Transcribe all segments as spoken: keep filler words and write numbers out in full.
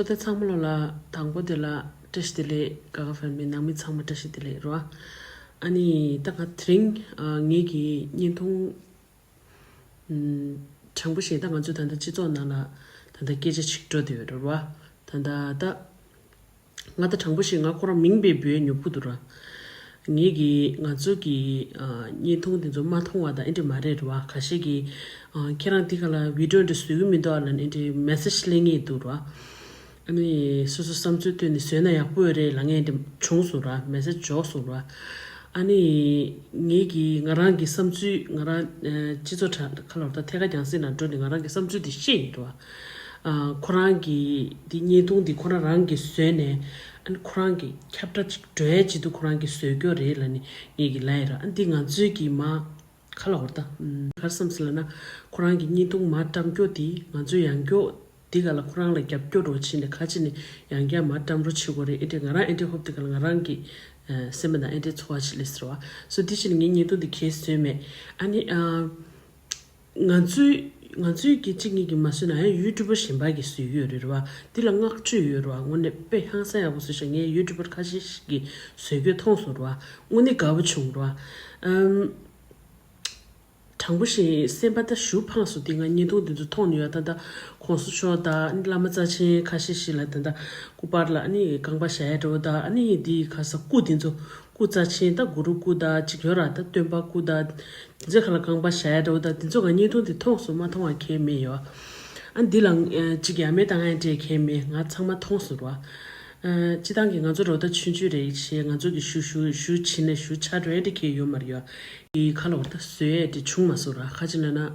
ད་ཚང་མ་ལོ་ལ་དང་པོ་དེ་ལ་བཀྲ་ཤིས་བདེ་ལེགས། ག་ག་ཧྥེ་མི་ནང་མི་ཚང་མ་བཀྲ་ཤིས་བདེ་ལེགས་རོ། ཨ་ནི་ད་ང་དེ་རིང་ཨ་ངེད་ཀྱི་བརྙན་ཐུང་ཨམ་དྲང་པོ་བཤད་ད་ང་ཚོ་ད་ལྟ་སྤྱི་ཚོགས་ནང་ལ་ད་ལྟ་སྐད་ཆ་ཞིག་འགྲོ་བསྡད་ཡོད་རེད་རོ། ད་ལྟ་ད་ང་ད་དྲང་པོ་བཤད་ང་ཁོ་རང་མིང་སྦས་འབོད་ཉོབ་ཀྱི་འདུག་ར། ངེད་ཀྱིས་ང་ཚོ་གི་ཨ་བརྙན་ཐུང་དེ་ཚོ་མ་མཐོང་བ་དང་ཨེ་འདྲ་མ་རེད་ར། ཁ་ཤས་ཀྱིས་ཨ་ཁྱེད་རང་འདི་ག་ལ་བི་ཌིའོ་འདྲ་བཟོ་གི་མི་འདུག་ཨ་ལབ་ནས་ཨེ་འདྲ་མེ་སེ་ཇི་སླེབས་མཁན་འདུག་ར། ཨ་ནི་སོ་སོ་བསམ་ཚུལ་བཏོན་ནས་བཟོས་ན་ཡག་པོ་ཡོད་རེད་ལབ་མཁན་དེ་བྱུང་སོང་ར། མེ་སེ་ཇི་འབྱོར་སོང་ར། ཨ་ནི་ངེད་ཀྱིས་ང་རང་གི་བསམ་ཚུལ་ང་རང་ཨ་སྤྱི་ཚོགས་དྲ་ཁ་ལོར་ད་ཐད་ཀར་རྒྱང་སྲིང་ནང་འགྲོ་ནས་ང་རང་གི་བསམ་ཚུལ་དེ་བཤད་ཡིན་ར། ཨ་ཁོ་རང་གི་འདི་བརྙན་ཐུང་འདི་ཁོ་རང་རང་གིས་བཟོས་ནས་ཨ་ནི་ཁོ་རང་གི་ཁྱབ་བསྒྲགས་ཅིག་འགྲོ་ཡས་ཆེད་དུ་ཁོ་རང་གིས་བཟོས་རྒྱུ་རེད་ལབ་ནས་ངེད་ཀྱིས་ལབ་ཡིན་ར། ཨ་འདི་ང་ཚོའི་གི་མ་ཁ་ལ་བར་ད། ཨམ། ག་རེ་བསམ་སོང་ལབ་ན། ཁོ་རང་གི་བརྙན་ཐུང་མར་བཀྲམ་རྒྱུ་དེ་ང་ཚོས་ཡང་བསྐྱར་འདི་ག་ལ་ཁོ་རང་ལ་རྒྱབ་སྐྱོར་རོགས་བྱས་ནས་ག་ཅི་ནས་ཡང་བསྐྱར་མར་བཀྲམ་རོགས་བྱེད་དགོས་རེད། ཨེ་འདྲས་ང་རང་ཨེ་འདྲས་ཧོབ་དེ་ག་ལ་ང་རང་གི་ཨ་སེམས་པ་ནང་ཨེ་འདྲས་ཚོར་བ་ཞིག་སླེབས་སོང་ར། སོ་དེ་བཞིན་ངའི་བརྙན་ཐུང་དེ་གས་བཟོས་མེད། ཨ་ནི་ཨ། ང་ཚོའི་ང་ཚོའི་གི་གཅིག་གཉིས་ཀྱིས་མ་བཟོས་ན་ཡང་ཡུ་ཊུབ་པར་གཞན་པ་གིས་བཟོས་ཀྱི་ཡོད་རེད་ར་བ། འདི་ལ་བསྔགས་བརྗོད་ཡོད་ར་བ། དངོས་གནས་དཔེ་ཧང་སང་ཡག་པོ་བཟོས་ཤག་ངས་ཡུ་ཊུབ་པར་ཁ་ཤས་ཤིག་གིས་བཟོས་རྒྱུ་མཐོང་སོང་ར་བ། དངོས་གནས་དགའ་པོ་བྱུང་ར་བ། ཨམ། དྲང་པོ་བཤད་སེམས་པ་ད་ཞུ་ཕངས་སོང་། འདི་ང་བརྙན་ཐུང་འདི་ཚོ་མཐོང་ནས་ཡོད། ད་ད་གོང་ས་མཆོག་དང་བླ་མ་རྩ་ཆེན་ཁ་ཤས་ཤིག་ལ་ད་ད་སྐུ་པར་ལ་ཨ་ནི་རྐང་པ་བཞག་ཡ་འདྲ་བོ་དང་ཨ་ནི་འདི་ག་ས་སྐུ་འདི་ཚོ་སྐུ་རྩ་ཆེན་ད་གུ་རུ་སྐུ་དང་གཅིག་ཡོད་ར། ད་སྟོན་པ་སྐུ་དང་འདི་ཚོ་ག་ལ་རྐང་པ་བཞག་ཡ་འདྲ་བོ་དང་འདི་ཚོ་ང་བརྙན་ཐུང་འདི་མཐོང་སོང་། མ་མཐོང་བ་གང་ཡང་མེད་ཡོད། ཨ་འདི་ལ་ཨ་གཅིག་ཡ་མེད་བཏང་ཡ་འདྲ་གང་ཡང་མེད། ང་ཚང་མ་མཐོང་སོང་ར། ཨ་སྤྱི་བཏང་གི་ང་ཚོ་རོ་ད་ཆུང་ཆུང་རེད་ཞེས་ང་ཚོ་གི་ཞུ་ཞུ་ཞུ་བྱེད་ནས་ཞུ་ཆ་འགྲོ་ཡ་འདྲ་གང་ཡང་ཡོད་མ་རེད་ཡོད། གི་ཁ་ལ་བར་ད་བཟོས་ཡ་དེ་བྱུང་མ་སོང་ར། ཁ་ཅིག་ལབ་ན་ཨ་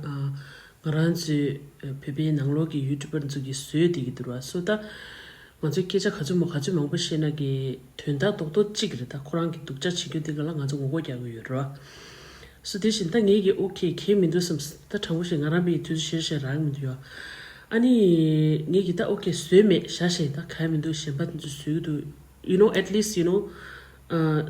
ང་རང་ཚོའི་ཨ་བོད་པའི་ནང་ལོགས་ཀྱི་ཡུ་ཊུབ་པར་ཚོ་གིས་བཟོས་བསྡད་ཀྱི་འདུག་ར། སོ་ད་ང་ཚོས་སྐད་ཆ་ག་ཚོད་མོ་ག་ཚོད་མང་པོ་བཤད་ན་གི་དོན་དག་རྡོག་རྡོག་གཅིག་རེད། ད་ཁོ་རང་གི་སྡུག་ཅག་བྱེད་རྒྱུ་དེ་ག་ལ་ང་ཚོ་ངོ་རྒོལ་རྒྱག་གི་ཡོད་ར། སོ་དེ་བཞིན་ད་ངེད་ཀྱིས་ཨོ་ཁེ་གལ་མི་འདུག་བསམ། ད་དྲང་པོ་བཤད་ང་རང་པའི་དུས་ཚོད་ཤེར་ཤེར་རག་མི་འདུག་ཡོད། ཨ་ནི་ངེད་ཀྱིས་ད་ཨོ་ཁེ་བཟོས་མེད་བཞག་བཞིན་ད་གལ་མི་འདུག་གཞན་པ་དེ་ཚོ་བཟོས་ཀྱི་འདུག you know, at least, you know, uh,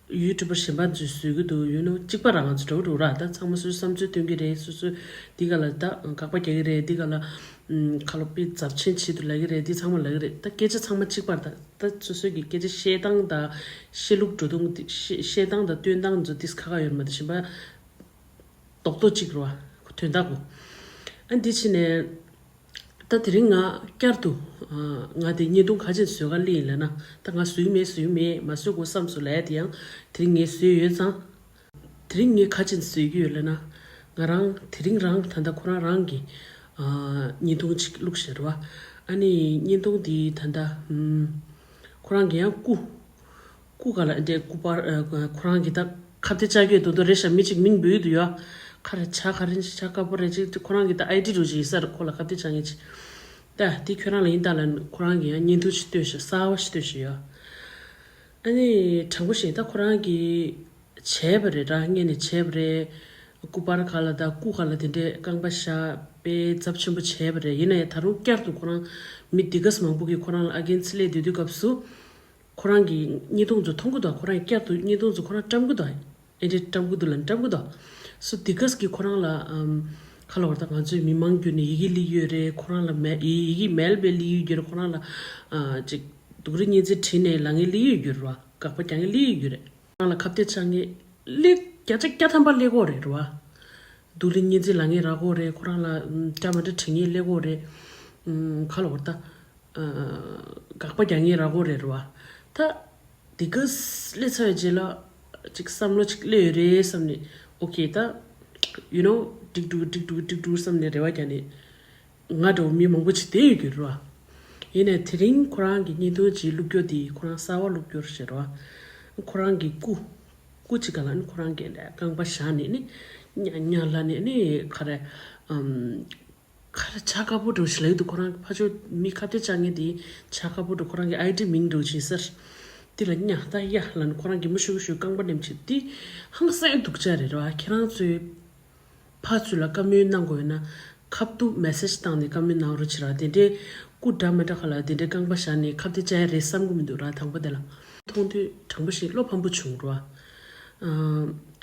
ཡུ་ཊུབ་པར་གཞན་པ་ཚོས་བཟོས་ཀྱི་འདུག you know, གཅིག་པ་རང་ང་ཚོ་འདྲ་བོ་འདྲ་བོ་ར། ད་ཚང་མ་སོ་སོའི་བསམ་ཚུལ་སྟོན་གྱི་རེད། སོ་སོས་འདི་ག་ལ་ད་དགག་པ་རྒྱག་གི་རེད། འདི་ག་ལ་ཁ་ལོ་པའི་ཚབས་ཆེན་ཆེད་དུ་ལབ་ཀྱི་རེད། འདི་ཚང་མ་ལབ་ཀྱི་རེད། ད་སྐད་ཆ་ཚང་མ་གཅིག་པ་རེད། ད་ད་སོ་སོའི་གི་སྐད་ཆ་བཤད་སྟངས་དང་བཤད་ལུགས་འགྲོ་སྟངས་འདི་བཤད་བཤད་སྟངས་དང་སྟོན་སྟངས་ཚོ་འདི་ཁ་ཁ་ཡོད་མ་རེད། གཞན་པ་རྡོག་རྡོག་གཅིག་རེད་བ། དོན་དག་གོ། ཨ་འདི་ཕྱིན་ནས། ད་དེ་རིང་ང་བསྐྱར་དུ་ཨ་ང་དེ་བརྙན་ཐུང་ག་ཅིག་བཟོ་ག་སླེབས་ཡིན་ལབ་ན། ད་ང་བཟོ་གི་མེད་བཟོ་གི་མེད་མ་བཟོ་དགོས་བསམ་སོང་ལབ་ཡ་དེ་ཡང་དེ་རིང་ངས་བཟོས་ཡོད་ཙང་། དེ་རིང་ངས་ག་ཅིག་བཟོ་གི་ཡོད་ལབ་ན། ང་རང་དེ་རིང་རང་ད་ལྟ་ཁོ་རང་རང་གི་ཨ་བརྙན་ཐུང་ཅིག་བླུགས་བཞག་རེད་བ། ཨ་ནི་བརྙན་ཐུང་འདི་ད་ལྟ་ཨམ་ཁོ་རང་གི་ཡང་སྐུ། སྐུ་ག་ལ་འདྲེ་སྐུ་པར་ཨ་ཁོ་རང་གི་ད་ཁ་གཏད་བཅག་གི་དོ་དོ་རེད་ཤག་མི་གཅིག་མིང་འབོད་ཀྱི་འདུག་ཡ། ཁ་རེ་ཆ་ག་རེ་ཆ་དཀར་པོ་རེད་ཅིག་ཁོ་རང་གི་ད་ཨའི་ཌི་འདྲ་བོ་ཅིག་ཡིན་ས་རེད། ཁོ་ལ་ཁ་གཏད་བཅག་མཁན་ཅིག་ད་དེ་ཁྱོད་རང་ལ་ཡིན་ད་ལ་ཁོ་རང་གི་ཡང་བརྙན་ཐུང་ཞིག་བཏོན་ཤག་གསར་པ་ཞིག་བཏོན་ཤག་ཡ། ཨ་ནི་དྲང་པོ་བཤད་ད་ཁོ་རང་གི་བྱས་པ་རེད་ར། སྔོན་ནས་བྱས་པ་རེད། སྐུ་པར་ག་ལ་ད་སྐུ་ག་ལ་དེ་འདྲས་རྐང་པ་བཞག་དཔེ་ཚབས་ཆེན་པོ་བྱས་པ་རེད། ཡིན་ན་ཡང་ད་རུང་བསྐྱར་དུ་ཁོ་རང་མི་འདི་ག་སེ་མང་པོ་གིས་ཁོ་རང་ལ་ཨ་རྒན་ཚེ་ལས་སྡོད་དུས་སྐབས་སུ། ཁོ་རང་གི་བརྙན་ཐུང་ཚོ་མཐོང་གི་འདུག་ཁོ་རང་བསྐྱར་དུ་བརྙན་ཐུང་ཚོ་ཁོ་རང་བཀྲམ་གི་འདུག་ཨེ་འདྲས་བཀྲམ་གི་འདུག་ལ་བཀྲམ་གི་འདུག་སོ་འདི་ག་སེ་གིས་ཁོ་རང་ལ་ཨམ་ཁ་ལ་བར་ད་ང་ཚོའི་མི་མང་བརྒྱུད་ནས་ཡི་གེ་སླེབས་ཡོད་རེད། ཁོ་རང་ལ་མེ་ཡི་ཡི་གེ་མེལ་སྦེ་སླེབས་ཡོད་རེད། ཁོ་རང་ལ་ཨ་ཅིག་སྡུག་རུས་བརྙན་ཚིག་བྲིས་ནས་ལབ་མཁན་སླེབས་ཡོད་རེད་བ། དགག་པ་རྒྱག་མཁན་སླེབས་ཡོད་རེད། ཁོ་རང་ལ་ཁ་གཏད་བཅག་མཁན་སླེབས་བརྒྱ་ཆ་བརྒྱ་ཐམ་པ་སླེབས་ཀྱི་ཡོད་རེད་བ། སྡུག་རུས་བརྙན་ཚིག་ལབ་མཁན་རག་གི་ཡོད་རེད། ཁོ་རང་ལ་ཨམ་འདྲ་མི་འདྲ་དྲན་མཁན་སླེབས་ཀྱི་ཡོད་རེད། ཨམ་ཁ་ལ་བར་ད། དགག་པ་རྒྱག་མཁན་རག་གི་ཡོད་རེད་ར་བ། ད་འདི་ག་སེ་སླེབས་ཚར་བའི་རྗེས་ལ་ཅིག་བསམ་བློ་ཅིག་སླེབས་ཡོད་རེད་བསམ་ནས། ཨོ་ཁེ་ད་you know འགྲིག་འགྲོ་འགྲིག་འགྲོ་འགྲིག་འགྲོ་བསམ་ནས་རེ་བ་རྒྱག་ནས་ང་འདྲ་བོ་མི་མང་པོ་ཅིག་བསྡད་ཡོད་ཀྱི་རེད་བ། ཡིན་ནའི་དེ་རིང་ཁོ་རང་གི་བརྙན་ཐུང་ཅིག་བླུགས་རྒྱུ་དེ་ཁོ་རང་གསར་པ་བླུགས་རྒྱུ་རེད་བ། ཁོ་རང་གི་སྐུ་སྐུ་ཅིག་ག་ལ་ནི་ཁོ་རང་གི་རྐང་པ་བཞག་ནས་ནི་ཉ་ཉ་ལ་ནས་ནི་ག་རེ་ཨམ། ཁ་ར་ཆ་དཀར་པོ་འདྲ་བོ་ཞིག་ལབ་ཀྱི་འདུག་ཁོ་རང་ཕར་ཕྱོགས་མི་ཁ་གཏད་བཅག་མཁན་དེ་ཆ་དཀར་པོ་འདྲ་ཁོ་རང་གི་ཨའི་ཌི་མིང་འདྲ་བོ་ཅིག་ཟེར། དེ་ལ་ཉ་ད་ཡ་ལ་ནི་ཁོ་རང་གད་མོ་ཤུ་གུ་ཤུ་རྐང་པ་ནེམ་བྱེད་དེ་ཧང་སང་སྡུག་ཅག་རེད་ར་བ། ཁྱེད་རང་ཚོའི་ཕར་ཚུར་ལ་བཀའ་མོལ་གནང་དགོས་ཡོད་ན་ཁ་ཐུག་མེ་སེ་ཇི་བཏང་ནས་བཀའ་མོལ་གནང་རོགས་བྱེད་ར། དེ་འདྲའི་སྐུ་འདྲ་མི་འདྲ་ཁ་ལ་དེ་འདྲའི་རྐང་པ་བཞག་ནས་ཁ་གཏད་བཅག་ཡ་རེད་བསམ་གི་མི་འདུག་ར། དང་པོ་དེ་ལ་མཐོང་དུས་དྲང་པོ་ཞིག་བློ་ཕམ་པོ་བྱུང་ར་བ། ཨ་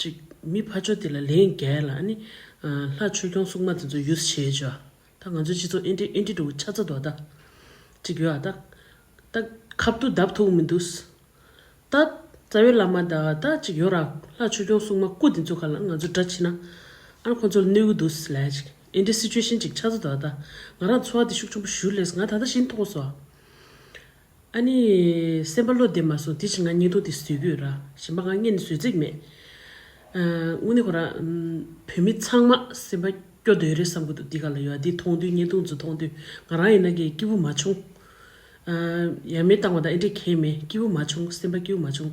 ཅིག་མི་ཕར་ཕྱོགས་དེ་ལ་ལན་རྒྱག་ལ་ཨ་ནི་ཨ་ལྷ་ཆོས་སྐྱོང་སྲུང་མ་དེ་ཚོ་ཡུས་བྱེད་ཅོ། ད་ང་ཚོའི་སྤྱི་ཚོགས་ཨེ་འདྲི་ཨེ་འདྲི་འདྲ་བོ་ཆགས་ཚར་འདུག་ད་ ཅིག་ཡོད་ཨ། ད་ད་ཁ་ཐུག་བརྡབ་ཐུབ་མི་འདུག་ད་རྩ་བའི་བླ་མ་དང་ད་ཅིག་ཡོད་ར། ལྷ་ཆོས་སྐྱོང་སྲུང་མ་སྐུ་དེ་ཚོ་ག་ལ་ང་ཚོ་འདྲ་བྱེད་ན། ཨ་ཁོ་ཚོར་གནོད་གི་འདུག་ལས་ཅིག་ཨེ་འདྲའི་སི་ཅུ་ཨེ་ཤན་ཅིག་ཆགས་ཚར་འདུག་ད་ང་རང་ཚོར་བ་དེ་ཤུགས་ཆེན་པོ་ཞུ་ལས་ང་ད་ལྟ་བཞིན་མཐོང་སོང་། ཨ་ནི་སེམས་པ་བློ་བདེ་མ་སོང་དེ་བཞིན་ང་བརྙན་ཐུང་དེ་བཟོས་ཀྱི་ཡོད་ར། གཞན་པ་ང་བརྙན་བཟོས་རྩིས་མེད། ཨ་དངོས་གནས་ཁོ་ར་ཨམ་བོད་མི་ཚང་མ་སེམས་པ་སྐྱོ་སྡོད་རེད་བསམ་གི་འདུག་འདི་ག་ལ་ཡོད་འདི་མཐོང་དུས་བརྙན་ཐུང་ཚོ་མཐོང་དུས་ང་རང་ཡིན་ན་གི་སྐྱིད་པོ་མ་བྱུང་། ཨ་ཡ་མེད་བཏང་བ་དང་ཨེ་འདྲས་གང་མེད་སྐྱིད་པོ་མ་བྱུང་སེམས་པ་སྐྱིད་པོ་མ་བྱུང་།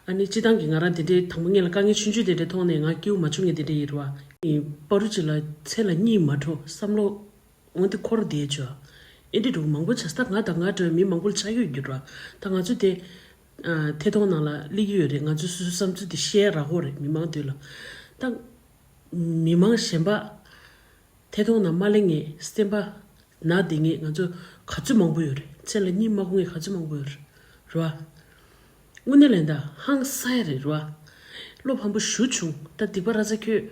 ཨ་ནི་སྤྱི་བཏང་གི་ང་རང་དེ་འདྲས་དང་པོ་ངེད་ལ་དཀའ་ངལ་ཆུང་ཆུང་དེ་འདྲས་མཐོང་ནས་ང་སྐྱིད་པོ་མ་བྱུང་ངས་དེ་འདྲས་ཡིན་ར་བ། ཨི་པ་རུ་ཅི་ལ་ཚེ་ལ་གཉིད་མ་འཕྲོ་བསམ་བློ། འོན་ཏེ་འཁོར་བསྡད་བྱོས། ཨེ་འདྲ་འདྲ་བོ་མང་པོ་བྱས་ད་ང་དང་ང་འདྲ་བའི་མི་མང་པོ་ལ་ཆགས་ཡོད་རྒྱུ་ར། ད་ང་ཚོ་དེ་ཨ་ཐད་གཏོང་ནང་ལ་སླེབས་ཀྱི་ཡོད་རེད། ང་ཚོའི་སོ་སོའི་བསམ་ཚུལ་དེ་བཤད་རག་གོ་རེད་མི་མང་མདུན་ལ། ད་མི་མང་གཞན་པ་ཐད་གཏོང་ནང་མ་སླེབས་ངེས་སེམས་པ་ན་བསྡད་ངེས་ང་ཚོ་ག་ཚོད་མང་པོ་ཡོད་རེད། ཚེ་ལ་གཉིད་མ་ཁུག་ངེས་ག་ཚོད་མང་པོ་ཡོད་རེད་ར། དངོས་གནས་ལན་ད་ཧང་སང་ཡ་རེད་ར། བློ་ཕམ་པོ་ཞུ་བྱུང་། ད་སྡིག་པ་ར་ཚ་ཁྱོད་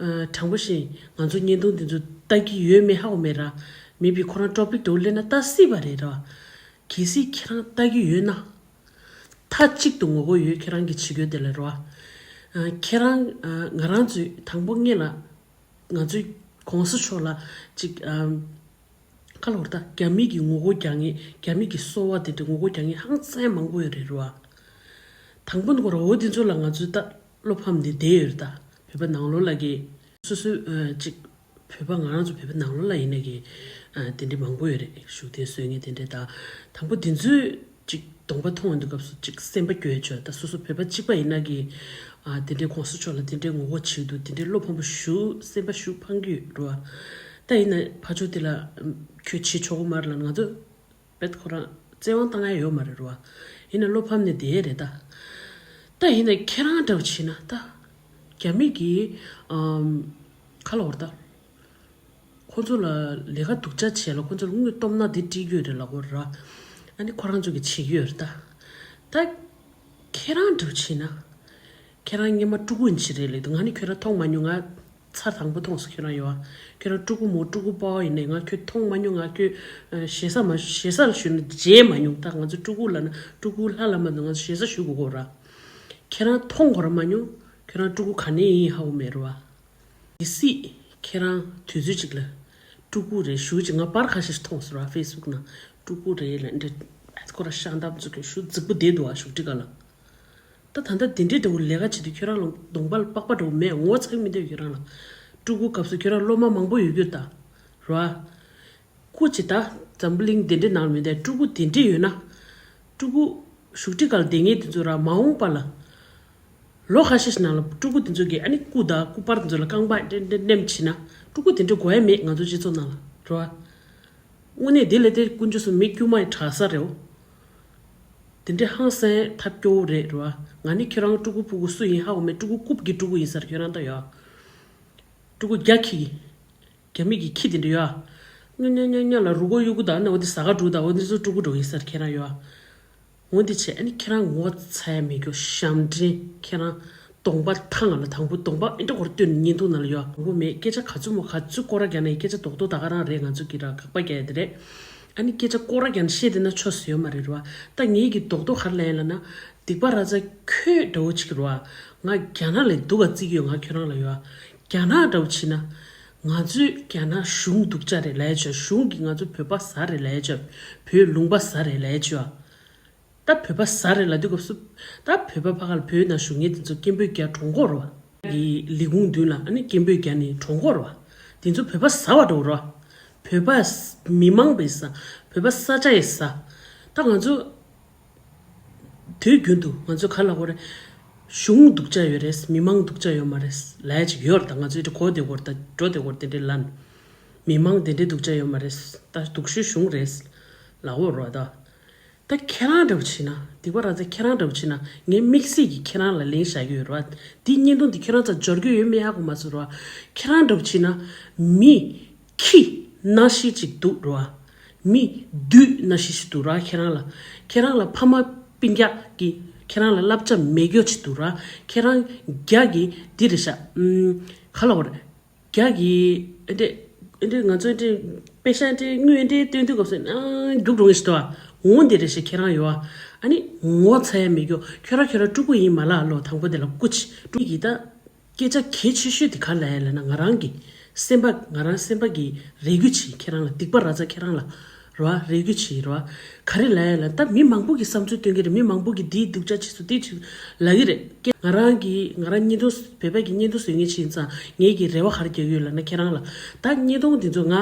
ཨ་དྲང་པོ་བཞིན་ང་ཚོ་བརྙན་ཐུང་འདི་ཚོ་ལྟ་གི་ཡོད་མེད་ཧ་གོ་མེད་ར། མེད་པའི་ཁོ་རང་ཊོ་པིག་འདྲ་བོ་སླེབས་ན་ལྟ་སྲིད་པ་རེད་ར། གལ་སྲིད་ཁྱེད་རང་ལྟ་གི་ཡོད་ན། མཐའ་གཅིག་ཏུ་ངོ་རྒོལ་ཡོད་ཁྱེད་རང་གི་བྱེད་སྒོ་དེ་ལ་ར། ཨ་ཁྱེད་རང་ཨ་ང་རང་ཚོས་དང་པོ་ངེད་ལ་ང་ཚོའི་གོང་ས་མཆོག་ལ་ཅིག་ཨ། ཁ་ལོར་ད་རྒྱ་མི་གི་ངོ་རྒོལ་རྒྱག་མཁན་རྒྱ་མི་གི་གསོ་བ་དེ་འདྲ་ངོ་རྒོལ་རྒྱག་མཁན་ཧང་སང་མང་པོ་ཡོད་རེད་ར། དང་པོ་ནི་ཁོ་ར་འོ་དེ་ཚོ་ལ་ང་ཚོས་ད་བློ་ཕམ་ནས་བསྡད་ཡོད་རེད། ད་བོད་པ་ནང་ལོགས་ལ་གི་སོ་སོའི་ཨ་ཅིག་བོད་པ་ང་རང་ཚོ་བོད་པ་ནང་ལོགས་ལ་ཡིན་ན་གི་ཨ་དེ་འདྲ་མང་པོ་ཡོད་རེད། བཞུགས་གདན་གསོལ་མཁན་དེ་འདྲ་ད་དང་པོ་དེ་ཚོས་ཅིག་གདོང་པ་མཐོང་ཡོང་དུས་སྐབས་སུ་ཅིག་སེམས་པ་སྐྱོ་ཡ་བྱོས། ད་སོ་སོ་བོད་པ་གཅིག་པ་ཡིན་ན་གི་ཨ་དེ་འདྲའི་གོང་ས་མཆོག་ལ་དེ་འདྲའི་ངོ་རྒོལ་བྱེད་འདུག་དེ་འདྲའི་བློ་ཕམ་པོ་ཞུ་སེམས་པ་ཞུ་ཕངས་ཀྱི་ཡོད་རེད་བ། ད་ཡིན་ན་ཕར་ཕྱོགས་དེ་ལ་ཁྱོད་བྱེད་ཆོག་གི་མ་རེད་ལབ་ང་ཚོ་བེད་ཁོ་རང་བཙན་དབང་བཏང་ཡ་ཡོད་མ་རེད་རེད་བ། ཡིན་ན་བློ་ཕམ་ནས་བསྡད་རེད་ད། ད་ཡིན་ན་ཁྱེད་རང་འདྲ་བོ་བྱེད་ན་ད་རྒྱ་མི་གི་ཨམ་ཁ་ལོར་ད། ཁོ་ཚོ་ལ་ལས་ཀ་སྡུག་ཅག་བྱས་ལ་ཁོ་ཚོ་ལ་དངུལ་སྟོབས་ན་དེ་སྤྲད་རྒྱུ་རེད་ལབ་དགོས་ར། ཨ་ནི་ཁོ་རང་ཚོ་གི་བྱེད་ཀྱི་ཡོད་རེད་ད། ད་ཁྱེད་རང་འདྲ་བོ་བྱེད་ན། ཁྱེད་རང་སྔོན་མ་ཕྲུ་གུ་ཡིན་ཕྱིན་རེད་ལེ་འདུག་ང་ནི་ཁྱོད་རང་མཐོང་མ་མྱོང་ང་། ཚར་དང་པོ་མཐོང་སོང་ཁྱོད་རང་ཡོད་ཨ། ཁྱོད་རང་ཕྲུ་གུ་མོ་ཕྲུ་གུ་དཔའ་བ་ཡིན་ནས་ང་ཁྱོད་མཐོང་མ་མྱོང་ང་ཁྱོད་ཨ་ཞེ་ས་མ་ཞེ་ས་ལ་ཞུ་ན་བརྗེད་མ་མྱོང་ད་ང་ཚོ་ཕྲུ་གུ་ལ་ན་ཕྲུ་གུ་ལྷ་ལ་མ་འདུག་ང་ཚོ་ཞེ་ས་ཞུ་དགོས་གོ་ར། ཁྱེད་རང་མཐོང་གོ་ར་མ་མྱོང་ཁྱོད་རང་ཕྲུ་གུ་ག་ནས་ཡིན་ཧ་གོ་མེད་ར་བ། གལ་སྲིད་ཁྱེད་རང་དུས་ཚོད་ཅིག་ལ་ཕྲུ་གུ་རེད་ཞུ་ཅིག་ང་པར་ཁ་ཤས་ཤིག་མཐོང་སོང་ར་ཕེ་སི་བུག་ནང་ཕྲུ་གུ་རེད་ལ་འདྲ་ཁོ་ར་ཤ་འདབ་ཚོ་གི་ཞུ་རྫིག་པོ་བསྡད་འདུག་ཨ་ཞུ་ཀྲི་ཀ་ལ། ད་ད་ལྟ་དེ་འདྲའི་འདྲ་བོ་ལས་ཀ་བྱེད་དུས་ཁྱོད་རང་ལ་གདོང་པ་ལ་པགས་པ་འདྲ་བོ་མེད་ངོ་ཚ་གི་མི་འདུག་ཁྱོད་རང་ལ། ཕྲུ་གུ་སྐབས་སུ་ཁྱོད་རང་སློབ་མ་མང་པོ་ཡོད་རྒྱུ་ད་ར། སྐུ་ཅི་ད་འཛམ་བུ་གླིང་དེ་འདྲའི་ནང་ལ་མི་འདུག་ཕྲུ་གུ་དེ་འདྲས་ཡོད་ན། ཕྲུ་གུ་བཞུགས་ཁྲི་ཁར་བསྡད་མཁན་དེ་ཚོ་ར་མ་འོངས་པ་ལ། ལོ་ཁ་ཤས་ཤིག་ནང་ལ་ཕྲུ་གུ་དེ་ཚོ་གིས་ཨ་ནི་སྐུ་དང་སྐུ་པར་དེ་ཚོ་ལ་རྐང་པ་འདྲེ་འདྲེ་མནན་བྱེད་ན་ཕྲུ་གུ་དེ་འདྲ་དགོས་ཡ་མེད་ང་ཚོ་སྤྱི་ཚོགས་ནང་ལ་རེད་བ། དངོས་གནས་དེ་ལས་དེ་དཀོན་མཆོག་གསུམ་མི་དཀྱུས་མ་ཡི་དྲག་ས་རེད་བ། དེ་འདྲའི་ཧང་སང་ཐབས་སྐྱོ་བོ་རེད་རེད་བ། ང་ནི་ཁྱོད་རང་ཕྲུ་གུ་ཕྲུ་གུ་སུ་ཡིན་ཧ་གོ་མེད། ཕྲུ་གུ་རྐུབ་ཀྱི་ཕྲུ་གུ་ཡིན་ས་རེད་ཁྱོད་རང་ད་ཡོད། ཕྲུ་གུ་རྒྱ་ཁྱི། རྒྱ་མི་གི་ཁྱི་དེ་འདྲ་ཡོད། སྨྱོ་སྨྱོ་སྨྱོ་སྨྱོ་ལ་རུ་གོ་གཡུག་གུ་དང་ནི་འོ་དེ་ཟ་ག་འགྲོ་དང་འོ་དེ་ཚོ་ཕྲུ་གུ་འགྲོ་ཡིན་ས་རེད་ཁྱེད་རང་ཡོད། འོ་འདི་བྱས་ཨ་ནི་ཁྱེད་རང་ངོ་ཚ་ཡ་མེད་རྒྱུ་ཞབས་འདྲེན་ཁྱེད་རང་གདོང་པ་ཐང་ང་ལ་དང་པོ་གདོང་པ་ཨེ་འདྲ་གོར་སྟོན་བརྙན་ཐུང་ནང་ལ་ཡོད་དང་པོ་མེད་སྐད་ཆ་ག་ཚོད་མོ་ག་ཚོད་སྐོར་ར་རྒྱག་ན་ཡི་སྐད་ཆ་རྡོག་རྡོག་ད་ག་རང་རེད་ང་ཚོ་གི་ར་དགག་པ་རྒྱག་ཡ་དེ་རེད། ཨ་ནི་སྐད་ཆ་སྐོར་ར་རྒྱག་ན་བཤད་དེ་ན་ཆོ་ཟེར་ཡོད་མ་རེད་ར་བ། ད་ངེད་ཀྱི་རྡོག་རྡོག་ག་རེ་ལབ་ཡ་ལབ་ན་སྡིག་པ་ར་ཚ་ཁྱོད་འདྲ་བོ་ཅིག་ར་བ། ང་རྒྱ་ནག་ལས་སྡུག་ག་བརྩི་གི་ཡོད་ང་ཁྱོད་རང་ལ་ཡོད་ཨ། རྒྱ་ནག་འདྲ་བོ་བྱེད་ན། ང་ཚོས་རྒྱ་ནག་གཞུང་སྡུག་ཅག་རེད་ལབ་ཡ་ཆོ་གཞུང་གིས་ང་ཚོ་བོད་པ་ཟ་རེད་ལབ་ཡ་ཆོ་བོད་ལུང་པ་ཟ་རེད་ལབ་ཡ་ཆོ། ད་བོད་པ་ཟ་རེད་ལབ་དུས་སྐབས་སུ་ད་བོད་པ་ཕ་ག་ལ་བོད་ནང་བཞུགས་མཁན་དེ་ཚོ་སྐད་འབོད་རྒྱག་གྲོང་སྐོར་བ། གི་ལས་ཁུངས་མདུན་ལ་ཨ་ནི་སྐད་འབོད་རྒྱག་ནས་གྲོང་སྐོར་བ། དེ་ཚོ་བོད་པ་ཟ་བ་འགྲོ་ར། བོད་པ་མི་མང་པས་ཟ། བོད་པ་ས་ཆ་ཡས་ཟ། ད་ང་ཚོ། དུས་རྒྱུན་དུ་ང་ཚོ་ག་ལ་གོ་རེ། གཞུང་སྡུག་ཅག་ཡོད་རེད། མི་མང་སྡུག་ཅག་ཡོད་མ་རེད་ལབ་ཡ་ཅིག་ཡོད་རེད། ད་ང་ཚོ་ཨེ་འདྲ་གོ་བདེ་གོ་རེད། ད་འགྲོ་བདེ་གོ་རེད་དེ་འདྲའི་ལན། མི་མང་དེ་འདྲའི་སྡུག་ཅག་ཡོད་མ་རེད། ད་སྡུག་ཤོས་གཞུང་རེད་ལབ་འོ་ར་ད། ད་ཁྱེད་རང་འདྲ་བོ་བྱེད་ན་སྡིག་པ་ར་ཚ་ཁྱེད་རང་འདྲ་བོ་བྱེད་ན་ངས་དམིགས་བསལ་གྱིས་ཁྱེད་རང་ལ་ལན་བཞག་གི་ཡོད་ར། འདི་བརྙན་ཐུང་འདི་ཁྱེད་རང་ཚ་འབྱོར་གྱི་ཡོད་མེད་ཧ་གོ་མ་སོང་ར། ཁྱེད་རང་འདྲ་བོ་བྱེད་ན་མི། ཁྱི་ནང་བཞིན་ཅིག་འདུག་ར། མི་བདུད་ནང་བཞིན་ཞིག་འདུག་ར་ཁྱེད་རང་ལ། ཁྱེད་རང་ལ་ཕ་མ་སྤུན་ཀྱག་གིས་ཁྱེད་རང་ལ་བསླབ་བྱ་མེད་རྒྱུ་ཅིག་འདུག་ར། ཁྱེད་རང་རྒྱ་གི་འདི་རེད་ཤག་ཨུམ། ག་ལ་བར། རྒྱ་གི་ཨེ་འདྲས་ཨེ་འདྲས་ང་ཚོ་ཨེ་འདྲས་ པེ་ཤ་འདྲའི་དངུལ་འདྲའི་སྟོན་དུས་སྐབས་སུ་ཨང་རྒྱུག་འགྲོ་གི་ཞིག་འདུག་ཨ། འོང་འདི་རེ་ཞིག་ཁྱེད་རང་ཡོད་ཨ། ཨ་ནི་ངོ་ཚ་ཡ་མེད་རྒྱུ། ཁྱོད་རང་ཁྱོད་རང་ཕྲུ་གུ་ཡིན་མ་ལ་ལོ། དང་པོ་དེ་ལ་སྐུ་མཁྱེན། ཕྲུ་གུ་ཡིས་ད་སྐད་ཆ་གལ་ཆེ་ཤོས་དེ་ག་ལ་ཡ་ལ་ན། ང་རང་གི་སེམས་པ་ང་རང་སེམས་པ་གི་རེ་སྐུལ་བྱེད། ཁྱེད་རང་ལ་སྡིག་པ་ར་ཚ་ཁྱེད་རང་ལ་རོ་ཨ། རེ་སྐུལ་བྱེད་རོ་ཨ། ག་རེ་ལ་ཡ་ལ་ད་མི་མང་པོ་གི་བསམ་ཚུལ་སྟོན་གི་རེད། མི་མང་པོ་གི་འདིའི་སྡུག་ཅག་བྱེད་སུ་དེ་བྱེད་ལ་གི་རེད། ང་རང་གི་ང་རང་བརྙན་ཐུང་བོད་པ་གི་བརྙན་ཐུང་བཟོ་མཁན་ཅིག་ཡིན་ཙང་ངེད་ཀྱི་རེ་བ་ག་རེ་རྒྱག་ཡོད་ལ་ན། ཁྱེད་རང་ལ་ད་བརྙན་ཐུང་དེ་ཚོ་ང་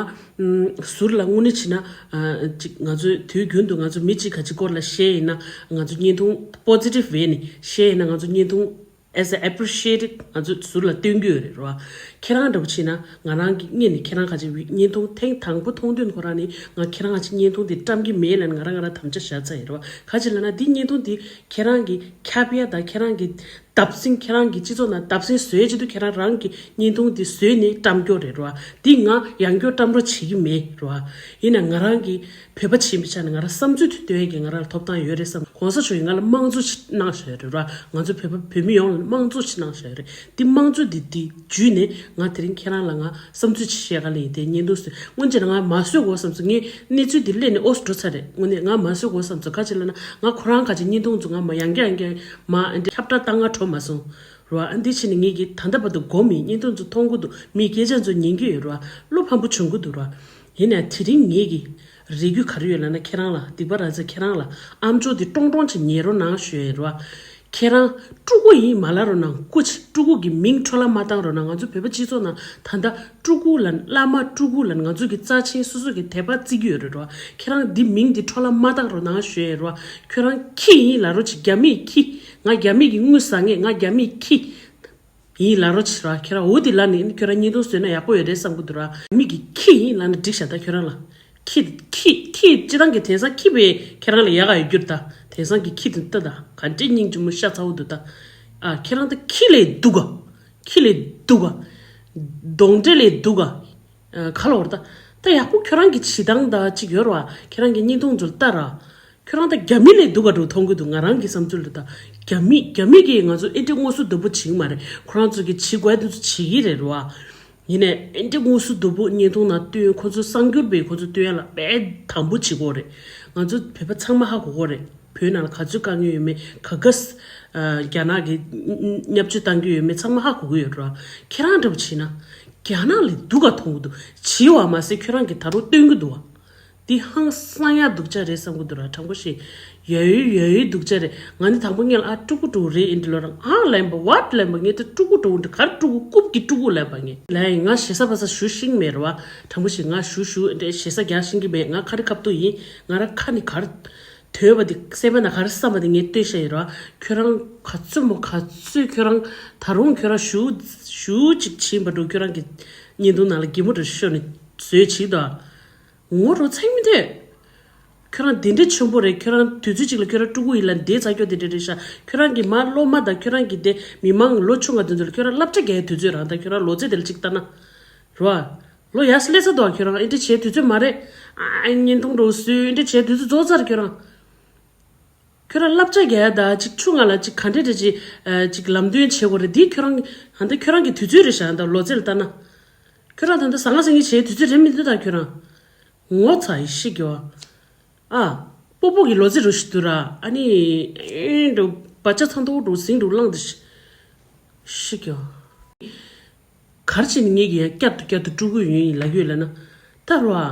ཟུར་ལ་དངོས་གནས་བྱས་ན་ཅིག་ང་ཚོས་དུས་རྒྱུན་དུ་ང་ཚོ་མི་གཅིག་ག་ཅིག་སྐོར་ལ་བཤད་ཡིན་ན། ང་ཚོ་བརྙན་ཐུང་positive way་ནས་བཤད་ཡིན་ན། ང་ཚོ་བརྙན་ཐུང་as a appreciate ང་ཚོ་ཟུར་ལ་སྟོན་གྱི་ཡོད་རེད་རོ། ཁྱེད་རང་འདྲ་པོ་བྱས་ན་ང་རང་གི་སྔོན་ནས་ཁྱེད་རང་ག་ཅིག་བརྙན་ཐུང་ཐེངས་དང་པོ་མཐོང་དུས་ཁོ་རང་ནས་ང་ཁྱེད་རང་ག་ཅིག་བརྙན་ཐུང་དེ་བཀྲམ་གྱི་མེད་ལབ་ནས་ང་རང་ང་རང་དམ་བཅའ་བཞག་ཚར་ཡིན་རོ། ག་ཅིག་ལབ་ན་འདི་བརྙན་ཐུང་དེ་ཁྱེད་རང་གི་ཁྱབ་ཡ་དང་ཁྱེད་རང་གི་བརྡབ་གསིག་ཁྱེད་རང་གི་སྤྱི་ཚོགས་ནང་བརྡབ་གསིག་བཟོས་ཆེད་དུ་ཁྱེད་རང་རང་གི་བརྙན་ཐུང་འདི་བཟོས་ནས་བཀྲམ་རྒྱུ་རེད་རོ། འདི་ང་ཡང་བསྐྱར་བཀྲམ་རོགས་བྱེད་ཀྱི་མེད་རོ། ཡིན་ན་ང་རང་གི་བོད་པ་ཆེན་པོའི་ཆ་ནས་ང་རང་བསམ་ཚུལ་དེ་སྟོན་ཡས་ཀྱི་ང་རང་ལ་ཐོབ་ཐང་ཡོད་རེད་བསམ། གོང་ས་མཆོག་གིས་ང་ལ་དམངས་གཙོ་ཞིག་གནང་བཞག་ཡོད་རེད་རོ། ང་ཚོ་བོད་པ་བོད་མི་ཡོངས་ལ་དམངས་གཙོ་ཞིག་གནང་བཞག་ཡོད་རེད། འདི་དམངས་གཙོ་འདི་འདི་བརྒྱུད་ནས་ང་དེ་རིང་ཁྱེད་རང་ལ་ང་བསམ་ཚུལ་ཅིག་བཤད་ག་ལ་ཡིན་དེ་བརྙན་ཐུང་བཟོས། སྔོན་ཆད་ལ་ང་མ་བཟོས་གོ་བསམ་སོང་། ངས་གནས་ཚུལ་འདི་གླེང་ནས་ཨོ་སི་འགྲོ་ཚར་རེད། དངོས་གནས་ང་མ་བཟོས་གོ་བསམ་སོང་། ག་ཅི་ལབ་ན་ང་ཁོ་རང་ག་ཅིག་བརྙན་ཐུང་ཚོ་ང་མ་ཡང་བསྐྱར་ཡང་བསྐྱར་མ་འདི་ཁྱབ་བསྒྲགས་བཏང་ང་འགྲོ་མ་སོང་རོ། ཨ་འདི་ཕྱིན་ནས་ངེད་ཀྱིས་ད་ལྟ་བར་དུ་སྒོམ་མེད། བརྙན་ཐུང་ཚོ་མཐོང་གི་འདུག་མིའི་སྐད་ཆ་ཚོ་ཉན་གྱི་ཡོད་རོ། བློ་ཕམ་པོ་བྱུང་གི་འདུག་རོ། ཡིན་ནའི་དེ་རིང་ངེད་ཀྱི་རེ་སྐུལ་ག་རེ་ཡོད་ལབ་ན། ཁྱེད་རང་ལ་སྡིག་པ་ར་ཚ་ཁྱེད་རང་ལ་ཨ་མཆོག་དེ་ཀྲོང་ཀྲོང་ཅིག་ཉན་རོགས་གནང་ཞུ་ཡས་རོ། ཁྱེད་རང་ཕྲུ་གུ་ཡིན་མ་ལབ་རོགས་གནང་། སྐུ་མཁྱེན། ཕྲུ་གུ་གི་མིང་འཕྲོ་བརླག་མ་བཏང་རོགས་གནང་། ང་ཚོ་བོད་པ་སྤྱི་ཚོགས་ནང་ད་ལྟ་ཕྲུ་གུ་ལ་བླ་མ་ཕྲུ་གུ་ལ་ང་ཚོ་གི་རྩ་ཆེན་སོ་སོ་གི་དད་པ་བརྩི་གི་ཡོད་རེད་རོ། ཁྱེད་རང་འདི་མིང་འདི་འཕྲོ་བརླག་མ་བཏང་རོགས་གནང་ཞུ་ཡས་རོ། ཁྱོད་རང་ཁྱི་ཡིན་ལབ་རོགས་གྱིས། རྒྱ་མིའི་ཁྱི། ང་རྒྱ་མི་གི་དངུལ་ཟ་མཁན། ང་རྒྱ་མིའི་ཁྱི་ཡིན་ལབ་རོགས་གྱིས་ར། ཁྱོད་རང་འོ་དེ་ལབ་ནས་ཁྱོད་རང་བརྙན་ཐུང་བཟོས་ན་ཡག་པོ་ཡོད་རེད་བསམ་གི་འདུག་ར། མི་གི་ཁྱི་ཡིན་ལབ་ན་འགྲིག་ཤག་ད་ཁྱོད་རང་ལ། ཁྱི་ཁྱི་ཁྱི་སྤྱིར་བཏང་གི་དེང་སང་ཁྱི་བས་ཁྱེད་རང་ལ་ཡག་ག་ཡོད་རྒྱུ་རེད་ད། དེང་སང་གི་ཁྱི་དེ་ལྟ་ད་ག་འདྲའི་སྙིང་རྗེ་མོ་ཤ་ཚ་བོ་འདུག་ད། ཨ་ཁྱེད་རང་ད་ཁྱི་ལས་སྡུག་ག་ཁྱི་ལས་སྡུག་ག་གདོན་འདྲེ་ལས་སྡུག་ག་ཨ་ག་ལ་བར་ད། ད་ཡག་པོ་ཁྱོད་རང་གི་བྱེད་སྟངས་ད་ཅིག་ཡོད་ར་བ། ཁྱེད་རང་གི་བརྙན་ཐུང་ཚོ་ལྟ་ར། ཁྱོད་རང་ད་རྒྱ་མི་ལས་སྡུག་ག་འགྲོ་མཐོང་གི་འདུག་ང་རང་གི་བསམ་ཚུལ་ལ་ད། རྒྱ་མི་རྒྱ་མི་གིས་ང་ཚོ་ཨེ་འདྲ་དངོས་སུ་སྡུག་པོ་བྱེད་ཀྱི་མ་རེད། ཁོ་རང་ཚོ་གི་བྱེད་དགོས་དེ་ཚོ་བྱེད་ཀྱི་རེད་ར་བ། ཡིན་ནའི་ཨེ་འདྲ་དངོས་སུ་སྡུག་པོ་བརྙན་ཐུང་ནང་སྟོན། ཁོ་ཚོ་གསར་འགྱུར་པས་ཁོ་ཚོ་སྟོན་ཡ་ལ་དཔེ་དམ་པོ་བྱེད་ཀྱི་ཡོད་རེད། ང་ཚོ་བོད་པ་ཚང་མ་ཧ་གོ་གི་ཡོད་རེད། བོད་ནང་ལ་ག་ཚོད་དཀའ་ངལ་ཡོད་མེད། ག་ག་ས་རྒྱ་ནག་གིས་བརྙས་བཅོས་བཏང་གི་ཡོད་མེད་ཚང་མ་ཧ་གོ་གི་ཡོད་ར། ཁྱེད་རང་འདྲ་པོ་བྱས་ན་རྒྱ་ནག་ལས་སྡུག་ག་མཐོང་གི་འདུག་བྱེད་པ་མ་ཟད་ཁྱོད་རང་གིས་ད་རུང་སྟོན་གི་འདུག་བ། འདི་ཧང་སང་ཡ་སྡུག་ཅག་རེད་བསམ་གི་འདུག་ར། དྲང་པོ་ཞིག་ཡ་ཡོད་ཡ་ཡོད་སྡུག་ཅག་རེད། ང་ནི་དང་པོ་ངས་ལ་ཨ་ཕྲུ་གུ་འདྲ་པོ་རེད་ཨེ་འདྲ་ལབ་ར། ཨ་ལབ་པ་what ལབ་པ། ངས་ད་ཕྲུ་གུ་འདྲ་པོ་འདྲ་ག་རེ་ཕྲུ་གུ་རྐུབ་ཀྱི་ཕྲུ་གུ་ལབ་པ། ངས་ལབ་ཡིན། ང་ཞེ་ས་པ་ས་ཞུ་ཤེས་མེད་ར་བ། དྲང་པོ་ཞིག་ང་ཞུ་ཞུ་འདྲ་ཞེ་ས་རྒྱག་ཤེས་ཀྱི་མེད། ང་ཁ་རི་ཁ་ཐུག་ཡིན། ང་ར་ཁ་ནི་ག་རེ་དོད་པ་དེ་སེམས་པ་ན་ག་རེ་བསམ་པ་དེ་ངས་སྟོན་ཤེས་ཡིན་ར་བ། ཁྱོད་རང་ག་ཚོད་མོ་ག་ཚོད་ཁྱོད་རང་ད་རུང་ཁྱོད་རང་ཞུ་ཞུ་ཅིག་བྱིན་པ་འགྲོ། ཁྱོད་རང་གི་བརྙན་ཐུང་ནང་ལ་གད་མོ་འདྲ་ཤོར་ནས་བཟོས་བྱིས་དོ། ངོ་རུ་ཚང་མི་འདོད། ཁྱོད་རང་དེ་འདྲའི་ཆེན་པོ་རེད། ཁྱོད་རང་དུས་ཚོད་གཅིག་ལ་ཁྱོད་རང་ཕྲུ་གུ་ཡིན་ལ་འདས་ཚར་ཀྱོག་དེ་འདྲ་རེད་ཤག་ཁྱོད་རང་གི་མ་སློབ་མ་དང་ཁྱོད་རང་གི་དེ་མི་མང་ལོ་ཆུང་བ་དེ་ཚོ་ལ་ཁྱོད་རང་བསླབ་བྱ་རྒྱག་དུས་ཚོད་རང་དང་ཁྱོད་རང་ལོ་ཚད་དེ་ལ་གཅིག་ལྟ་ན། རོ། ལོ་ཡར་སླེབས་ཚར་འདུག་ཁྱོད་རང་ཨེ་འདྲ་བྱེད་དུས་ཚོད་མ་རེད། ཨ་བརྙན་ཐུང་འདྲ་བཟོས་ཨེ་འདྲ་བྱེད་དུས་ཚོད་རྫོགས་ཚར་ཁྱོད་རང་། ཁྱོད་རང་བསླབ་བྱ་རྒྱག་ཡ་ད་ཅིག་ཆུང་ང་ལ་ཅིག་ག་འདྲ་འདྲ་ཅིག་ཅིག་ལམ་སྟོན་བྱེད་དགོས་རེད། འདི་ཁྱོད་རང་ཧ་ད་ཁྱོད་རང་གི་དུས་ཚོད་རེད་ཤག་ད་ལོ་ཚད་ལ་ལྟ་ན། ཁྱོད་རང་ད་ལྟ་ཟང་ངེ་ཟིང་ངེ་བྱེད་དུས་ཚོད་རེད་མི་འདུག་ད་ཁྱོད་རང་། ངོ་ཚ་ཡི་ཤི་གི་བ། ཨ། སྤོ་སྤོ་གི་ལོ་ཚད་རུ་ཞིག་འདུག་ར། ཨ་ནི་ཨེ་འགྲོ་བ་ཆ་ཚང་ཏོག་འགྲོ་ཟིང་འགྲོ་བླངས་ཏེ་ཤི་གི་བ། གར་ཕྱིན་ངེད་ཀྱི་ཡང་བསྐྱར་དུ་བསྐྱར་དུ་སྤྲུལ་སྐུ་ཡོད་ཡིན་ལབ་ཡོད་ལབ་ན། ད་རུ་ཨ།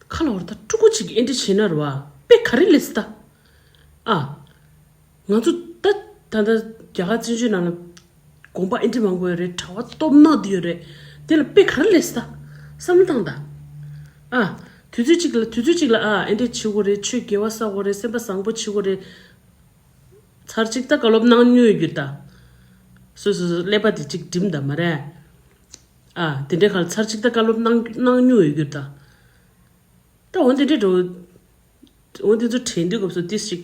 ཁ་ལ་བར་ད་སྤྲུལ་སྐུ་ཅིག་ཨེ་འདྲ་བྱེད་ན་རུ་ཨ། དཔེ་ག་རེ་ལས་ད། ཨ། ང་ཚོ་ད་ད་ལྟ་རྒྱ་གར་བཙན་བྱོལ་ནང་ལ་དགོན་པ་ཨེ་འདྲ་མང་པོ་ཡོད་རེད། གྲྭ་བ་སྟོབས་ནག་དེ་ཡོད་རེད། དེ་ལ་དཔེ་ག་རེ་ལས་ད། བསམ་བློ་བཏང་ད། ཨ། དུས་ཚོད་གཅིག་ལ་དུས་ཚོད་གཅིག་ལ་ཨ་ཨེ་འདྲ་བྱེད་དགོས་རེད། ཆོས་དགེ་བ་བསགས་དགོས་རེད། སེམས་པ་བཟང་པོ་བྱེད་དགོས་རེད། ཚར་གཅིག་ད་བཀའ་སློབ་གནང་མྱོང་ཡོད་རྒྱུ་ད། སོ་སོ་སོ་ཀླད་པ་དེ་གཅིག་སྒྲིམ་ད་མ་རེད། ཨ་དེ་འདྲའི་ཁར་ཚར་གཅིག་ད་བཀའ་སློབ་གནང་གནང་མྱོང་ཡོད་རྒྱུ་ད། ད་འོ་དེ་འདྲའི་འགྲོ། འོ་དེ་ཚོ་དྲན་དུས་སྐབས་སུ་ཏིས་ཅིག་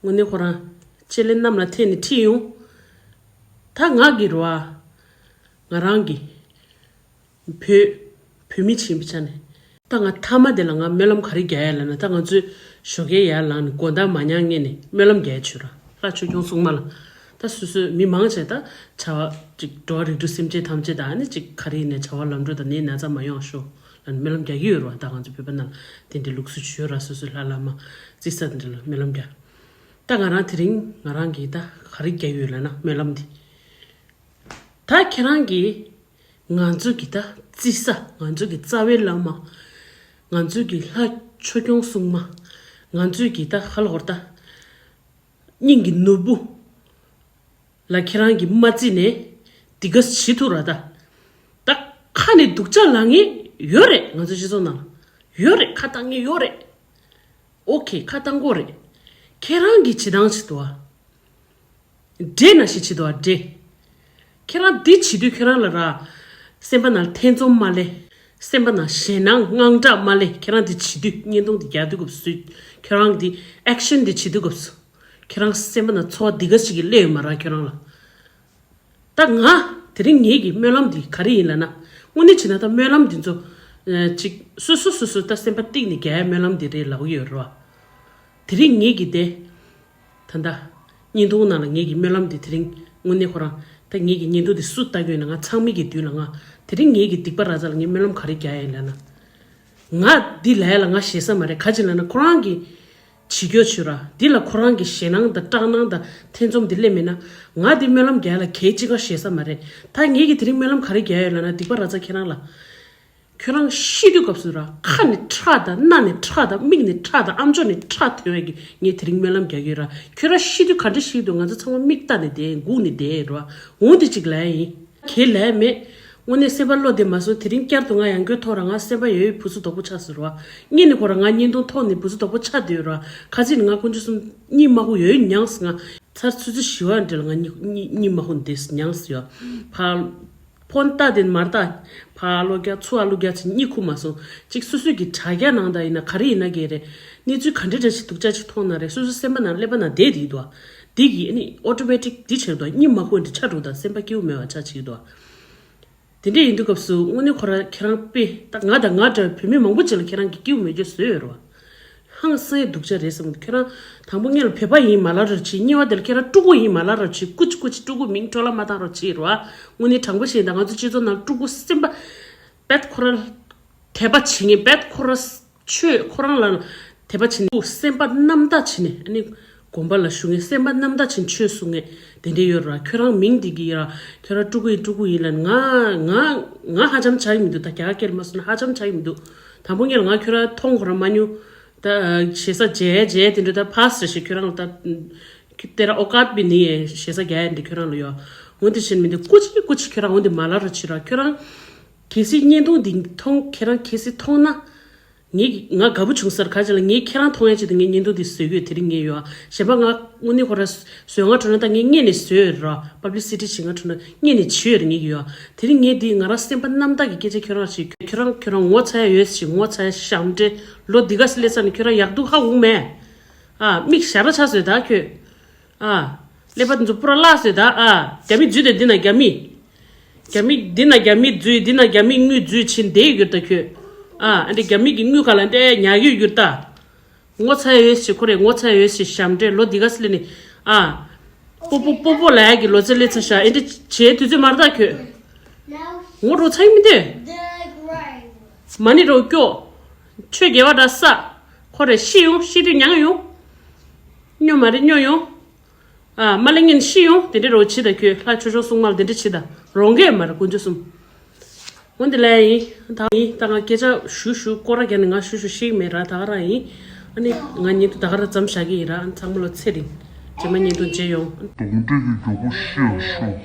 དངོས་གནས་ཁོ་རང་ལྕེ་ལེ་གནམ་ལ་འཐེན་ནས་ཁྲིད་ཡོང་། ད་ང་གི་རོ་ཨ། ང་རང་གི་བོད་བོད་མི་ཆེན་པོའི་ཆ་ནས། ད་ང་མཐའ་མ་དེ་ལ་ང་སྨོན་ལམ་ག་རེ་རྒྱག་ཡ་ལ་ན། ད་ང་ཚོས་ཞོགས་ཀས་ཡར་ལངས་ནས་དགོང་དག་མ་ཉལ་སྔོན་ནས་སྨོན་ལམ་རྒྱག་ཆོག་ར། ལྷ་ཆོས་སྐྱོང་སྲུང་མ་ལ། ད་སོ་སོའི་མི་མང་ཆེ་ད་བྱ་བ་ཅིག་འགྲོ་བ་རིགས་དྲུག་སེམས་ཅན་ཐམས་ཅད་ད་ནི་ཅིག་ག་རེ་ཡིན་ནའི་བྱ་བ་ལམ་འགྲོ་དང་ནད་ན་ཚ་མ་ཡོང་ཤོག་ལ་སྨོན་ལམ་རྒྱག་གི་ཡོད་རེད་བ། ད་ང་ཚོ་བོད་པ་ནང་ལ་དེ་འདྲའི་ལུགས་སྲོལ་ཅིག་ཡོད་ར། སོ་སོའི་ལྷ་བླ་མ་རྩིག་ས་དེ་འདྲ་ལ་སྨོན་ལམ་རྒྱག་ད་ང་རང་དེ་རིང་ང་རང་གིས་ད་ག་རེ་རྒྱག་ཡོད་ལབ་ན་སྨོན་ལམ་འདི། ད་ཁྱེད་རང་གིས་ང་ཚོ་གི་ད་རྩིག་ས། ང་ཚོ་གི་རྩ་བའི་བླ་མ། ང་ཚོ་གི་ལྷ་ཆོས་སྐྱོང་སྲུང་མ། ང་ཚོ་གི་ད་ཧ་ལོ་ཧོར་ད་སྙིང་གི་ནོར་བུ་ལ་ཁྱེད་རང་གིས་མ་བརྩིས་ནས་འདི་ག་བྱེད་ཐུབ་ར། ད་ད་ཁ་ནས་སྡུག་ཅག་ལབ་མཁན་ཡོད་རེད། ང་ཚོ་སྤྱི་ཚོགས་ནང་ལ་ཡོད་རེད། ཁ་བཏང་མཁན་ཡོད་རེད། ཨོ་ཁེ། ཁ་བཏང་དགོས་རེད། ཁྱེད་རང་གིས་བྱེད་སྟངས་བྱེད་དོ་ཨ། འདྲེ་ན་ཞིག་བྱེད་དོ་ཨ། འདྲེ། ཁྱེད་རང་འདི་བྱེད་དུས་ཁྱེད་རང་ལ་ར། སེམས་པ་ནང་ཐེ་ཚོམ་མ་སླེབས། སེམས་པ་ནང་ཞེད་སྣང་དངངས་སྐྲག་མ་སླེབས། ཁྱེད་རང་འདི་བྱེད་དུས་བརྙན་ཐུང་འདི་རྒྱག་དུས་སྐབས་སུ། ཁྱེད་རང་འདི་ཨེག་ཤན་འདི་བྱེད་དུས་སྐབས་སུ། ཁྱེད་རང་སེམས་པ་ནང་ཚོར་བ་འདི་ག་ཞིག་གི་སླེབས་ཡོད་མ་ར་ཁྱེད་རང་ལ། ད་ང་དེ་རིང་ངེད་ཀྱི་སྨོན་ལམ་འདི་ག་རེ་ཡིན་ལབ་ན། དངོས་གནས་བྱས་ན་ད་སྨོན་ལམ་འདི་ཚོ། ཨ། ཅིག་སོ་སོ་སོ་སོ་ད་སེམས་པ་གཏིང་ནས་རྒྱག་ཡ་སྨོན་ལམ་འདི་རེད་ལབ་ཀྱི་ཡོད་རེད་བ། དེ་རིང་ངེད་ཀྱི་དེ། ད་ལྟ་བརྙན་ཐུང་ནང་ལ་ངེད་ཀྱི་སྨོན་ལམ་འདི་དེ་རིང་དངོས་གནས་ཁོ་རང་། ད་ངེད་ཀྱི་བརྙན་ཐུང་འདི་སུ་ལྟ་གི་ཡོད་ན། ང་ཚང་མི་གི་མདུན་ལ་ང་དེ་རིང་ངེད་ཀྱི་སྡིག་པ་ར་ཙ་ལ་ངས་སྨོན་ལམ་ག་རེ་རྒྱག་ཡ་ཡིན་ལབ་ན། ང་འདི་ལས་ལ་ང་ཞེད་ས་མ་རེད། ག་ཅི་ལབ་ན་ཁོ་རང་གི་བྱེད་སྐྱོ་བྱོས་ར། འདི་ལ་ཁོ་རང་གི་ཞེད་སྣང་དང་སྐྲག་སྣང་དང་ཐེ་ཚོམ་འདི་སླེབས་མེད་ན། ང་འདི་སྨོན་ལམ་རྒྱག་ཡ་ལ་གལ་ཅི་ག་ཞེད་ས་མ་རེད། ད་ངེད་ཀྱི་དེ་རིང་སྨོན་ལམ་ག་རེ་རྒྱག་ཡ་ཡོད་ལབ་ན། སྡིག་པ་ར་ཙ་ཁྱེད་རང་ལ། ཁྱོད་རང་ཤི་དུས་སྐབས་སུ་ར། ཁ་ནས་ཁྲག་དང་སྣ་ནས་ཁྲག་དང་མིག་ནས་ཁྲག་དང་ཨམ་ཅོག་ནས་ཁྲག་ཐོན་ཡས་ཀྱི་ངས་དེ་རིང་སྨོན་ལམ་རྒྱག་གི་ཡོད་ར། ཁྱོད་རང་ཤི་དུས་ག་འདྲ་ཤི་འདུག་ང་ཚོ་ཚང་མ་མིག་ལྟ་ནས་བསྡད། སྒུག་ནས་བསྡད་ར། འོ་འདི་གཅིག་ལབ་ཡ་ཡིན། གལ་ལབ་ཡ་མེད། དངོས་གནས་སེམས་པ་བློ་བདེ་མ་སོང་། དེ་རིང་བསྐྱར་དུ་ང་ཡང་སྐྱར་ཐོག་ར་ང་སེམས་པ་ཡོད་ཡོད་བུ་ཚོ་དོག་པོ་ཆགས་སོང་ར། གཉིས་ནས་ཁོ་ར་ང་བརྙན་ཐུང་ཐོག་ནས་བུ་ཚོ་དོག་པོ་ཆགས་བསྡད་ཡོད་ར། ཁ་ཅིག་ནས་ང་དཀོན་མཆོག་གསུམ་གཉིད་མ་ཁུག་ཡོད་མྱངས་སོང་ང་། ཚར་ཆུ་ཚོད་བཞི་པ་འདྲ་ལ་ང་གཉིད་གཉིད་གཉིད་མ་ཁུག་འདི་མྱངས་སོང་ཡ། ཕར་ཕོན་ལྟ་དེ་མར་ལྟ། ཕར་ཨ་ལོ་རྒྱག་ཚུར་ཨ་ལོ་རྒྱག་བྱས་གཉིད་ཁུག་མ་སོང་། གཅིག་སོ་སོའི་གི་དྲ་རྒྱ་ནང་དང་ཡིན་ན་ག་རེ་ཡིན་ན་གི་རེད། གནས་ཚུལ་ག་འདྲ་འདྲ་ཞིག་སྡུག་ཅག་ཅིག་མཐོང་ན་རེད། སོ་སོའི་སེམས་པ་ནང་ཀླད་པ་ནང་བསྡད་དེ་འདུག་འདི་གི་ཨ་ནི་ཨོ་ཊོ་མེ་ཊིག་འདི་བྱེད་འདུག་གཉིད་མ་ཁུག་འདི་ཆགས་འགྲོ་དང་སེམས་པ་སྐྱིད་པོ་མེད་པ་ཆགས་བྱེད་འདུག་དེ་འདྲ་ཡིན་དུས་སྐབས་སུ་དངོས་གནས་ཁོ་རང་ཁྱེད་རང་དཔེ་ད་ང་དང་ང་འདྲ་བའི་བོད་མི་མང་པོ་ཅིག་ལ་ཁྱེད་རང་གི་སྐྱིད་པོ་མེད་རྒྱུ་བཟོས་ཡོད་རེད་བ། ཧང་སང་ཡ་སྡུག་ཅག་རེད་བསམ་གི་འདུག་ཁྱེད་རང་དང་པོ་སྔོན་ལ་བོད་པ་ཡིན་མ་ལབ་རོགས་བྱེད། གཉིས་པ་དེ་ལ་ཁྱེད་རང་ཕྲུ་གུ་ཡིན་མ་ལབ་རོགས་བྱེད། ཀུ་ཅི་ཀུ་ཅི་ཕྲུ་གུ་མིང་འཕྲོ་བརླག་མ་བཏང་རོགས་བྱེད་རེད་བ། དངོས་གནས་དྲང་པོ་བཤད་ན་ང་ཚོ་སྤྱི་ཚོགས་ནང་ཕྲུ་གུ་སེམས་པ་རྦད་ཁོ་རང་དད་པ་བྱེད་མཁན་རྦད་ཁོ་རང་ཆོས་ཁོ་རང་ལ་དད་པ་བྱེད་མཁན་སེམས་པ་རྣམ་དག་བྱེད་མཁན་ཨ་ནི། དགོན་པ་ལ་ཞུགས་མཁན་སེམས་པ་རྣམ་དག་ཅན་ཆོས་གསུང་མཁན་དེ་འདྲ་ཡོད་ར། ཁྱོད་རང་མིང་འདི་གི་ཡ་ཁྱོད་རང་ཕྲུ་གུ་ཡིན་ཕྲུ་གུ་ཡིན་ལབ་ང་ང་ང་ཧ་ཅང་ཆགས་ཀྱི་མི་འདུག་ད་རྒྱ་སྐད་མ་སོང་ན་ཧ་ཅང་ཆགས་ཀྱི་མི་འདུག་དང་པོ་ངས་ང་ཁྱོད་རང་མཐོང་ཁོ་རང་མ་མྱོང་། ད་ཞེ་ས་མཇལ་མཇལ་དེ་འདྲ་ད་ཕ་སི་ཞེས་ཁྱོད་རང་ལ་ད་དེ་ར་ཨོ་ཀ་ཏི་བི་ནི་ཡེ་ཞེ་ས་རྒྱ་ཡ་འདི་ཁྱོད་རང་ལ་ཡོད། འོན་ཏེ་ཤེས་མི་འདུག་ཀུ་ཅི་ཀུ་ཅི་ཁྱོད་རང་འོན་ཏེ་མ་ལབ་རོགས་བྱེད་ར། ཁྱོད་རང་གལ་སྲིད་བརྙན་ཐུང་འདི་མཐོང་ཁྱེད་རང་གལ་སྲིད་མཐོང་ན། ངས་ང་དགའ་པོ་བྱུང་ས་རེད། ག་ཅི་ལ་ངས་ཁྱེད་རང་མཐོང་ཡ་ཆེད་དུ་ངས་བརྙན་ཐུང་འདི་བཟོས་ཀྱི་ཡོད། དེ་རིང་ངས་ཡོད་ཨ། གཞན་པ་ང་དངོས་གནས་ཁོ་ར་བཟོས་ང་འགྲོ་ན་ད་ངས་སྔོན་ནས་བཟོས་ཡོད་ར། པབ་ལི་སི་ཊི་བྱེད་ང་འགྲོ་ན་སྔོན་ནས་བྱས་ཡོད་རེད་ངས་ཀྱི་ཡོད་ཨ། དེ་རིང་ངས་འདི་ང་རང་སེམས་པ་རྣམ་དག་གི་སྐད་ཆ་ཁྱོད་རང་ཞིག་ཁྱོད་རང་ཁྱོད་རང་ངོ་ཚ་ཡ་ཡོད་ཞིག་ངོ་ཚ་ཡ་ཞབས་འདྲེ་ལོ་འདི་ག་སི་ལེ་ས་ནས་ཁྱོད་རང་ཡག་སྡུག་ཧ་གོ་མེད་ཨ། མིག་ཞར་ར་ཆགས་བཟོས་ད་ཁྱོད། ཨ། ཀླད་པ་དེ་ཚོ་པུ་ར་བརླག་སོང་ད་ཨ། རྒྱ་མི་འཛུལ་དེ་འདི་ན་རྒྱ་མི། རྒྱ་མི་འདི་ན་རྒྱ་མི་འཛུལ་འདི་ན་རྒྱ་མི་དངུལ་འཛུལ་ཕྱིན་བསྡད་ཡོད་ད་ཁྱོད། ཨ། ཨ་འདྲ་རྒྱ་མི་གི་དངུལ་ཁ་ལ་འདྲ་ཉག་ཡོད་ཡོད་ད། ངོ་ཚ་ཡོད་ཞེས་ཁོ་རེ་ངོ་ཚ་ཡོད་ཞེས་ཞབས་འདྲེ་ལོ་འདི་ག་སི་ལེ་ནི། ཨ། སྤོ་སྤོ་སྤོ་སྤོ་ལ་ཡ་གི་ལོ་ཚད་ལེ་ཚ་ཤ་ཨེ་འདྲ་བྱེད་དུས་ཚོད་མར་ད་ཁྱོད། ངོ་རོ་ཚ་ཡི་མི་འདོད། མ་ཎི་རོ་སྐྱོ། ཆོས་དགེ་བ་འདྲ་ས། ཁོ་རེ་ཤི་ཡོང་ཤི་དུས་མྱང་ཡོང་། སྨྱོ་མ་རེད་སྨྱོ་ཡོང་། ཨ་མ་ལེ་ངན་ཤི་ཡོང་དེ་འདྲའི་རོ་ཆི་ད་ཁྱོད་ལྷ་ཆོས་སྐྱོང་སྲུང་མ་ལ་དེ་འདྲ་ཆི་ད་རོང་གས་མ་རེད་དཀོན་མཆོག་གསུམ། འོན་ཏེ་ལས་ཡིན་ད་ཡིན་ད་ང་སྐད་ཆ་ཞུ་ཞུ་སྐོར་ར་རྒྱག་ནས་ང་ཞུ་ཞུ་ཤེས་མེད་ར་ད་ག་རང་ཡིན། ཨ་ནི་ང་ཉིན་དུ་ད་ག་རང་ཙམ་བཞག་གི་ཡིན་ར་ཨ་ནི་ཚང་མ་ལོ་ཚེ་རིང་རྗེས་མ་ཉིན་དུ་མཇལ་ཡོང་། དོགས་འདྲི་གི་མགྱོགས་པོ་ཤེས་ཤོག